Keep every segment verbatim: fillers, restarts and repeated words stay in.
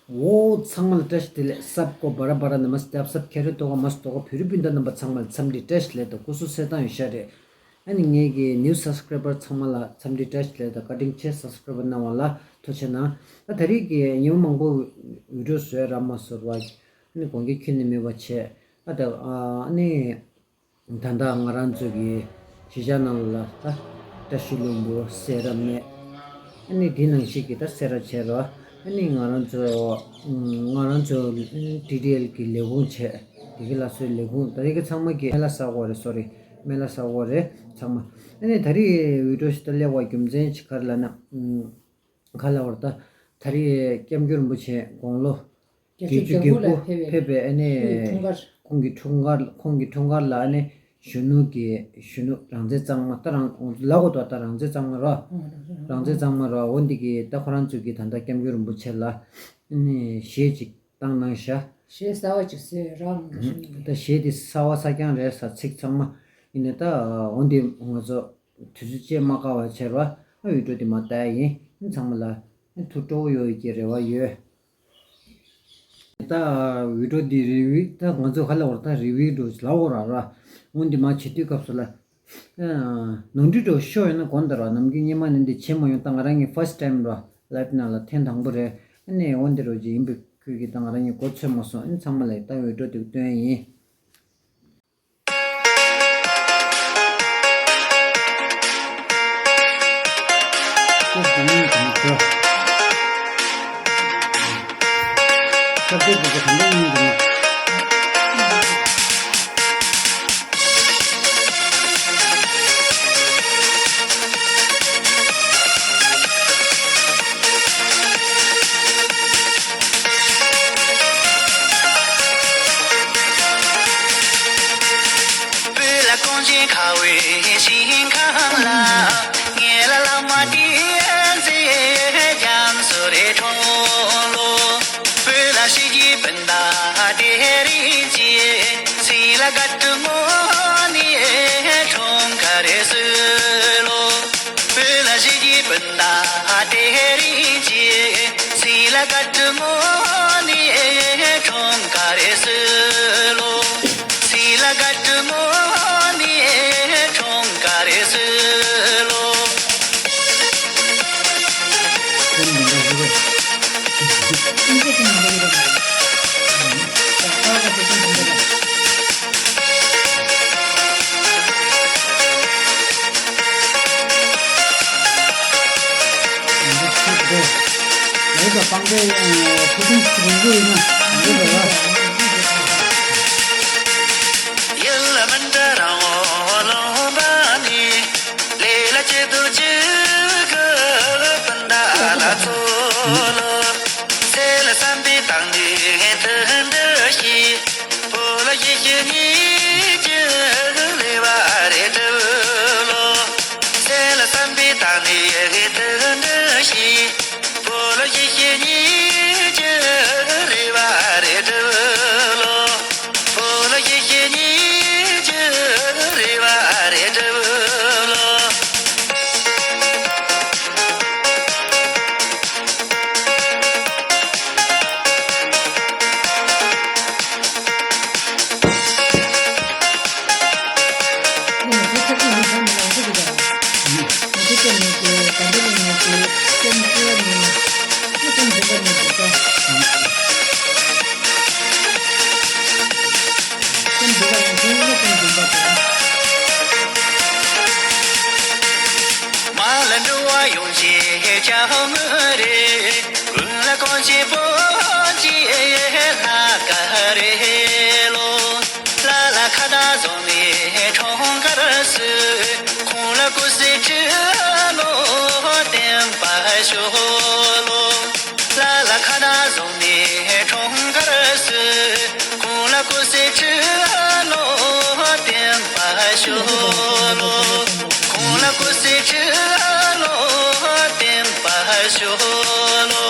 འོ་ཚང་མ་ལ་བཀྲ་ཤིས་བདེ་ལེགས། སབ་ཀོ་བ་ར་བ་ར་ན་མ་སྟབ་སབ་ཁེ་རེ་ཏོ་ག་མ་སྟོ་ག་བུ་རི་སྤུན་ཟླ་རྣམ་པ་ཚང་མ་ལ་འཚམས་འདྲི་བཀྲ་ཤིས་བདེ་ལེགས། ད་སྐུ་གཟུགས་གསལ་ཐང་ཡོད་ཤ་རེད། ཨ་ནི་ངེད་ཀྱི་ནིའུ་སབ་སི་ཀ་རའི་བར་ཚང་མ་ལ་འཚམས་འདྲི་བཀྲ་ཤིས་བདེ་ལེགས། ད་བཀའ་དྲིན་ཆེ། སབ་སི་ཀ་རའི་བར་གནང་བ་ལ་ཐུགས་རྗེ་གནང་། ད་ད་རེས་ཀྱི་ཉིན་མོ་མང་པོ་བི་ཌི་ཡོ་བཟོས་རག་མ་སོང་བ། ཨ་ནི་དགོངས་འགལ་ཁྱོན་ནས་མེད་པ་བྱས། ཨ་ད་ཨ་ནི། ད་ལྟ་ང་རང་ཚོ་གི་གཞིས་ཆགས་ནང་ལ་ད་བཀྲ་ཤིས་ལྷུན་པོ་སེ་ར་སྨད། ཨ་ནི་དེ་ནང་བཞིན་གྱི་ད་སེ་ར་བྱས་རོགས། ཨ་ནི་ང་རང་ཚོ་ང་རང་ཚོ་ཊི་ཌི་ཨེལ་གི་ལས་ཁུངས་བྱས། དེ་གི་ལ་སོའི་ལས་ཁུངས། ད་རེས་ཀྱི་ཚང་མ་གི་སྨན་བླ་ས་གོ་རེད། སོ་རི། སྨན་བླ་ས་གོ་རེད་ཚང་མ། ཨ་ནི་ད་རེས་བི་ཌི་ཡོ་ཞིག་ད་སླེབས་པ་རྒྱུ་མཚན་ཅིག་ག་རེ་ལབ་ན། ག་ལབ་པ་རེད། ད་ད་རེས་སྐྱབས་མགོན་རིན་པོ་ཆེ་དགུང་ལོ་བརྒྱད་ཅུ་གྱ་དགུ་ལ་ཕེབས་པའི་ཨ་ནི་ཁོང་གི་འཁྲུངས་སྐར། ཁོང་གི་འཁྲུངས་སྐར་ལ་ཨ་ནི་གཞོན་ནུ་གི་གཞོན་ནུ་རང་བཙན་གཙང་མ། ད་རང་ལབ་དགོས་འདུག་ད་རང་བཙན་གཙང་མ་རོ། རང་བཙན་གཙང་མ་རོ། འོ་འདི་གི་ད་ཁོ་རང་ཚོ་གི་ད་ལྟ་སྐྱབས་མགོན་རིན་པོ་ཆེ་ལ་ཨ་ནི་གཞས་ཅིག་བཏང་གནང་ཤག་གཞས་གསར་བ་ཅིག་བཟོས་རག་མི་འདུག་ད་གཞས་དེ་གསར་བ་གསར་རྐྱང་རེད་ས། ཚིག་ཚང་མ་ཡིན་ནའི་ད་འོ་འདི་ང་ཚོ་དུས་ཚོད་བཅད་མ་དཀའ་བ་བྱས་རོགས། ཨ་བི་ཌི་ཡོ་འདི་མར་བལྟ་ཡ་ཡིན། ཨ་ཚང་མ་ལ་ཨ་ཐུགས་སྤྲོ་བོ་ཡོད་ཀྱི་རེ་བ་ཡོད། ད་བི་ཌི་ཡོ་འདི་རི་བིའུ་ད་ང་ཚོ་ག་ལབ་དགོས་རེད། ད་རི་བིའུ་འདྲ་ཅིག་ལབ་དགོས་རེད་ར། འོ་འདི་མར་བྱེད་དུས་སྐབས་སུ་ལ་ཨ་ནོར་འཁྲུལ་འདྲ་ཤོར་ཡོད་ན་དགོངས་དག་ར། ནམ་རྒྱུན་སྔོན་མ་ནས་འདི་བྱེད་མ་མྱོང་། ད་ང་རང་གི་ཕར་སི་ཊི་ཊའིམ་ར། ལའིབ་ནང་ལ་ཐེངས་དང་པོ་རེད། ཨ་ནི་འོ་འདི་འདྲ་ཅིག་ཡིན་པའི་ཁུལ་གྱིས་ད་ང་རང་གི་མགོ་ཚོད་མ་སོང་། ཨ་ནི་ཚང་མ་ལ་ད་བི་ཌི་ཡོ་འདི་སྟོན་ཡ་ཡིན། བོད་ལ་གངས་ཅན་ཁ་བའི་ཞིང་ཁམས་ལ། ངེད་ལ་བླ་མ་བསྟེན་མཛད་རྒྱ་མཚོ་རི་ཁྲོམ་ལོ། བོད་ལ་གཞིས་བྱེས་སྤུན་ཟླ་དེ་རིང་ཀྱི། སྲིད་ལ་དགའ་སྤྲོ་ངོ་ནས་འཁྲུངས་སྐར་གསོལ་ལོ། བོད་ལ་གཞིས་བྱེས་སྤུན་ཟླ་དེ་རིང་ཀྱི། སྲིད་ལ་དགའ་སྤྲོ་ངོ་ནས་འཁྲུངས་སྐར་གསོལ་ལོ། སྲིད་ལ་དགའ་སྤྲོ་ངོ་ནས་འཁྲུངས་སྐར་གསོལ་ལོ། ཡུལ་མི་འདྲ་རང་དབང་ལུང་པ་ནས། ལས་ལ་ཅི་ཐུབ་ཅི་དགོས་སྤུན་ཟླ་ལ་འཚོ་ལོ། སེམས་ལ་བསམ་པའི་དང་འདོད་མཐུན་སྒྲིལ་བྱེད། བོད་ལ་གཞིས་བྱེས་གཉིས་ཀྱི་ལེགས་པ་རེ་སྒྲུབ་ལོ། སེམས་ལ་བསམ་པའི་དང་འདོད་མཐུན་སྒྲིལ་བྱེད། བོད་ལ་གཞིས་བྱེས་གཉིས་ཀྱི་རེ་བ་རེ་སྒྲུབ་ལོ། བོད་ལ་གཞིས་བྱེས་གཉིས་ཀྱི་རེ་བ་རེ་སྒྲུབ་ལོ། མ་ལ་འགྲོ་བ་ཡོངས་ཀྱི་ལྕམ་རེད། ཀུན་ལ་གང་བྱེད་པོ་ཅི་ལྷ་ཀ་རེ་ལོ། ལ་ལ་ཁ་ན་བཟུང་ནས་འཁྲུངས་སྐར་གསོལ། ཁོང་ལ་སྐུ་ཚེ་ཁྲི་ལོ་བརྟན་པར་ཤོག་ལོ། ལ་ལ་ཁ་ན་བཟུང་ནས་འཁྲུངས་སྐར་གསོལ། ཁོང་ལ་སྐུ་ཚེ་ཁྲི་ལོ་བརྟན་པར་ཤོག་ལོ། ཁོང་ལ་སྐུ་ཚེ་ཁྲི་ལོ་བརྟན་པར་ཤོག་ལོ།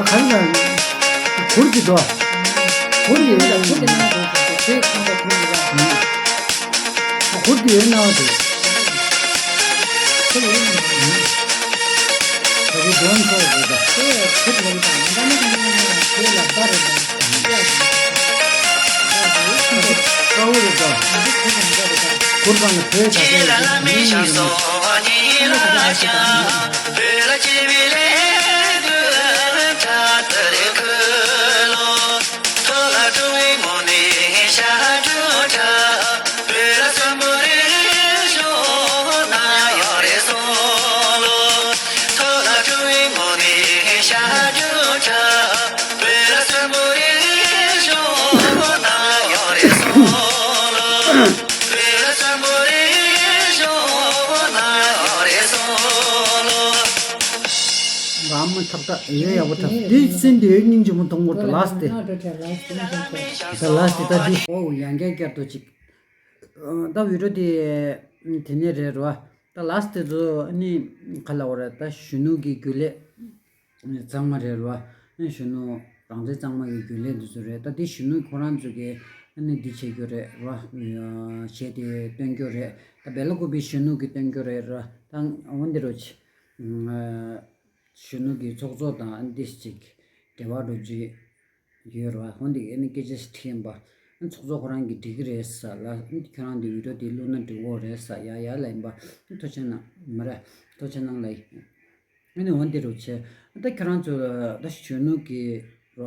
གང་ལ་གུར་གྱི་འགྲོ། གུར་གྱི་ཡོད་ལ་གུར་གྱི་ནང་དུ་དེ་ཁང་པ་གུར་གྱི་ལ། གུར་གྱི་ཡོད་ནའོ་དེ། གུར་ཡོད་ནའོ་དེ། ད་གི་འགྲོ་ཚོ་རེད་ད། དེ་གུར་ལ་དང་འདྲ་མི་འདྲ་མི་དེ་ལ་ད་རེད་ད། ཀའོ་རེད་ད། གུར་གང་ལ་བོད་ད་གའི་རེད་ད། རང་མི་ཐབས་ཐབས་ཡོད་ཡག་པོ་ཐབས་འདི་སེམས་འདི་ཡོད་སྙིང་རྗེ་མོ་མཐོང་གོ་ད་ལ་སི་ཏི། ད་ལ་སི་ཏི་ད་འདི་ཨོ་ཡང་བསྐྱར་བསྐྱར་དུ་ཅིག་ད་བི་ཌིའོ་དེ་དེ་ནས་རེད་རོ། ད་ལ་སི་ཏི་ཚོ་ནི་ག་ལ་བ་རེད་ད་གཞོན་ནུ་གི་རྒྱུན་ལས་གཙང་མ་རེད་རོ། གཞོན་ནུ་རང་བཙན་གཙང་མ་གི་རྒྱུན་ལས་འདི་ཚོ་རེད། ད་འདི་གཞོན་ནུ་ཁོ་རང་ཚོ་གི་ནི་འདི་བྱེད་རྒྱུ་རེད་རོ། གཞས་དེ་སྟོན་རྒྱུ་རེད། ད་བེ་ལ་ཀུ་པི་གཞོན་ནུ་གི་སྟོན་རྒྱུ་རེད་རོ། ད་འོ་འདི་རོ་ཆི། གཞོན་ནུ་གི་ཚོགས་གཙོ་དང་འདི་ཅིག་འབྲེལ་བ་འགྲོ་རྒྱུ་ཡོད་རེད་བ། ཧོན་དེ་ཨ་ནི་སྐད་ཆ་ཞིག་དྲིས་ཡིན་པ། ཚོགས་གཙོ་ཁོ་རང་གིས་འགྲིག་གི་རེད་ཟེར་ལ། ཁྱོད་རང་དེ་བི་ཌིའོ་དེ་བླུགས་ན་འགྲིག་གོ་རེད་ཟེར་ཡ་ཡ་ལ་ཡིན་པ། ཐུགས་རྗེ་གནང་མ་རེད། ཐུགས་རྗེ་གནང་ལ་ཡིན། ཨ་ནི་འོན་ཏེ་རུ་ཆེ། ད་ཁྱོད་རང་ཚོ་ད་གཞོན་ནུ་གི་ར་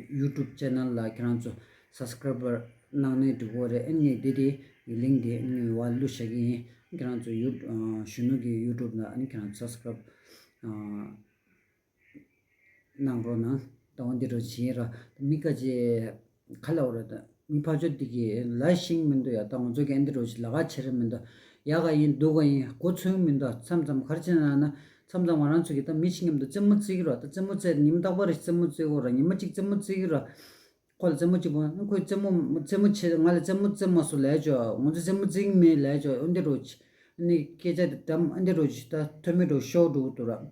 ཡུ་ཊུབ་ཅེ་ནལ་ལ་ཁྱོད་རང་ཚོ་སབ་སི་ཀ་རའེ་བར་གནང་ནས་འགྲིག་གོ་རེད། ཨ་ནི་དེ་དེ་ལིང་དེ་ཨ་ནི་བ་བླུགས་བཞག་གི་ཡིན། ཁྱོད་རང་ཚོ་ཡུ་གཞོན་ནུ་གི་ཡུ་ཊུབ་ལ་ཨ་ནི་ཁྱོད་རང་ཚོ་སབ་སི་ཀ་རའེ་བར་གནང་རོགས་གནང་། ད་འོ་འདི་རུ་བྱིན་ར། མི་ཁ་ཅེ་ག་ལ་འོ་ར། ད་མི་ཕར་ཕྱོགས་འདི་གི་ལ་ཤིང་མི་འདུག་ཡ། ད་ང་ཚོ་གི་ཨ་འདི་རུ་ལ་ཁ་ཆེ་ར་མི་འདུག་ཡག་ག་ཡིན་སྡུག་ག་ཡིན་གོ་ཚོད་མི་འདུག་མཚམས་མཚམས་ག་རེ་བྱེད་ན་ན། མཚམས་མཚམས་ང་རང་ཚོ་གི་ད་མི་ཤི་ངམ་དུ་རྩེད་མོ་རྩེ་གི་ར། ད་རྩེད་མོ་རྩེ་ཉིན་རྟག་པར་རྩེད་མོ་རྩེ་གོ་ར། ཉི་མ་གཅིག་རྩེད་མོ་རྩེ་གི་ར། ཁོ་ལ་རྩེད་མོ་གཅིག་པོ་ཁོས་རྩེད་མོ་རྩེད་མོ་བྱེད་ང་ལ་རྩེད་མོ་རྩེ་མ་སོང་ལས་ཅོ། ང་ཚོ་རྩེད་མོ་རྩེ་གི་མེད་ལས་ཅོ། འོ་འདི་རུ་ནི་སྐད་ཆ་དེ་དམ་ཨ་འདི་རུ་ད་ཐོན་མི་རུ་ཤོར་འགྲོ་གི་འདུག་ར།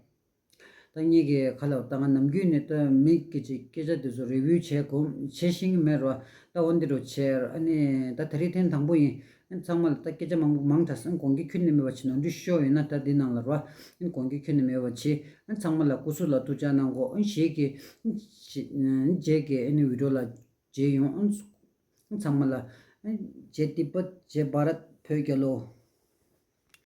ད་ངེད་ཀྱི་ཁ་ལ་ད་ང་ནམ་རྒྱུན་ནས་ད་མི་སྐད་ཆ་སྐད་ཆ་དེ་ཚོ་རི་བིའུ་བྱས་གོ་བྱེད་ཤེས་ཀྱི་མེད་རོ། ད་འོ་འདི་རུ་བྱས་ཨ་ནི་ད་ད་རེས་ཐེངས་དང་པོ་ཡིན། ཚང་མ་ལ་ད་སྐད་ཆ་མང་པོ་མང་དྲགས་སོང་། དགོངས་འགལ་ཁྱོན་ནས་མེད་པ་བྱས་ནོར་འཁྲུལ་ཤོར་ཡོད་ན་ད་འདི་ནང་ལ་རོ། དགོངས་འགལ་ཁྱོན་ནས་མེད་པ་བྱས། ཚང་མ་ལ་སྐུ་གཟུགས་ལ་ཐུགས་ཅག་གནང་གོ། རྗེས་ཀྱི་རྗེས་ཀྱི་ཨ་ནི་བི་ཌིའོ་ལ་མཇལ་ཡོང་། ཚང་མ་ལ་ཇེ་ཏི་པ་ཇེ་བྷ་རད་བོད་རྒྱལ་ལོ།